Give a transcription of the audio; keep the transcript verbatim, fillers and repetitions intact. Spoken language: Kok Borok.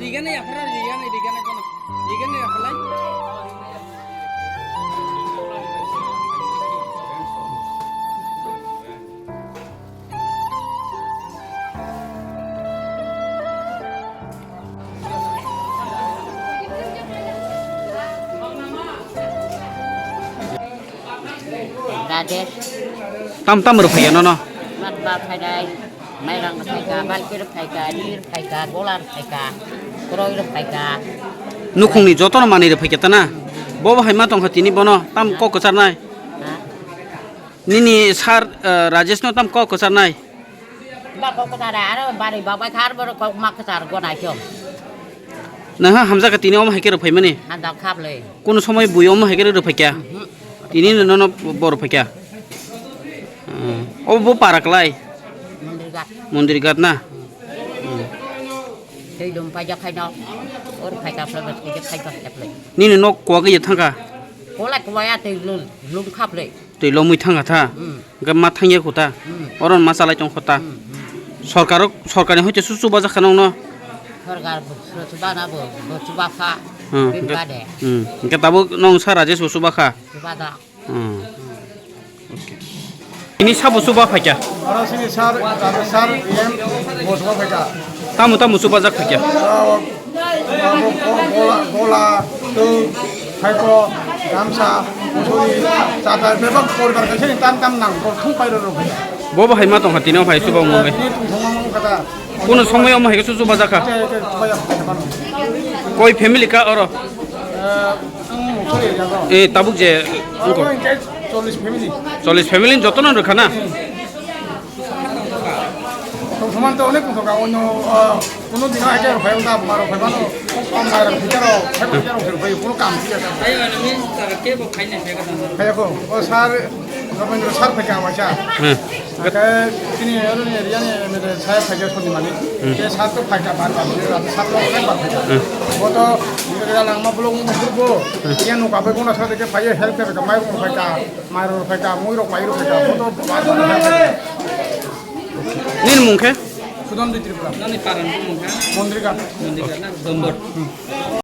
Rigana ya, pura rigana, rigana kono. Rigana ya, phalai. Rajesh. Tam tam rw phaiya nono? Mat ba phaidai, mairang phaika, balki rw phaika, ri rw phaika, gola rw phaika, kroi rw phaika. Nukhungni jotono manwi rw phaikya ta na? Bo bo hai ma tongkha tini bono tam kok kwcharnai? Ha? Nini sir, eh, Rajesh no tam kok kwcharnai? Ba kok kwchar aro bari ba bai khar bor kok ma kwchar go nai chong. Nang ha hamjak ka tini omo hai khe rw phaimani? Hamjak khap le. Kuno somoi bui omo hai khe rw phaikya? Mhm. Tini no no bo rw phaikya? Hmm. Obo bo para klai? Mondir gat. Mondir gat na? Hmm. Tei lum paijak khaino. Or phaikya phle bas khe khaijak khaijak le. Nini nok kwagwi thangkha? Kolai kwaya tei lum, lum khap le. Twi lomwi thangkha tha. Hmm. Hwnkhe ma thangya khu ta. Hmm. Oro ma chalai tong kho ta. Hmm, hmm. Sorkar, sorkarni hoite su chuba jakha nongno. Sorkar bo su chuba na bo, bo chuba kha. Hmm. Bini bade. Hmm. Hwnkhe tabuk nong sa Rajesh bo chuba kha. Chuba da. Hmm. Ini sabo chuba phaikya. Oro sini sir, sir, E M bo chuba phaikha. Tamo tamo chuba jak phaikya. Abo ko-, gola, gola, twi, phaiko, gamsa, musuri, chadar, bebak poribar kaisa ni tam tam nang, bo thung pai rw rw. Bo bo hai ma tong kha tini o hai chuba mo bai. Tini tong thung ma kha ta. Kuno somoi omo hai khe chuchu bajak kha. Te, te, chuba ya kha ta. Koi family ka oro? Eh, ang musuri ya ko. Eh, tabuk je. Oro ko hingke chollish family. Chollish family joto no rwkha na? Tong thoma to onek tong thoka, onyo, ah, kono dino aike rok phai, uta ma rok phai mano, o kom mai rok phai rok, phai rok phai rok phai, kono kam siya ta. Ayo, ano min tara ke bo khai nai phai ka tang. Phai ko, o sir, Rabindra sir phai ka waisa. Hmm. Ake tini aro ni area ni M L A sir phai ka soni mani. Hmm. Ke sir to phai ka bar bar, rat sir to phai bar phai ka. Hmm. Bo to, ni ka lang ma bolong mo bo. Hmm. Iya no ka bai kono sir ke phai help ke ka mai rok phai ka. Mairok rok phaikha, muirok pairok phaikha, bono. Nini mung khe? Sudon di Tripura. Nani parang mung khe? Mondrika. Mondrika na? Dombor. Hmm.